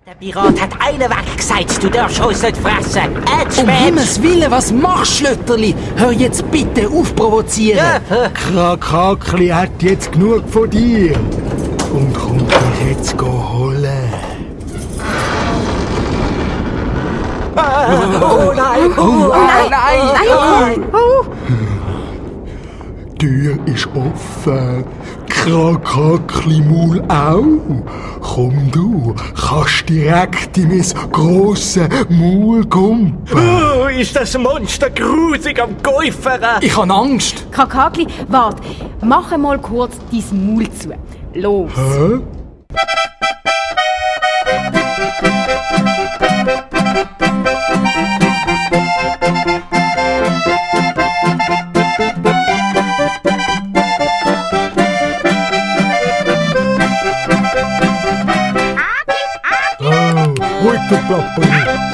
Der Pirat hat einen weggesagt, du darfst uns nicht fressen. Um Himmels Willen, was machst du, Schlötterli? Hör jetzt bitte auf provozieren. Ja, Krakakli hat jetzt genug von dir und kommt dich jetzt holen. oh nein, Nein! Die Tür ist offen. Krakakli-Maul auch. Komm du, kannst direkt in mein grosses Maul kumpen. Ist das Monster grusig am Käufern? Ich hab Angst. Krakakli, wart, mach mal kurz dein Maul zu. Los. Hä? Ruhig, du Plapper.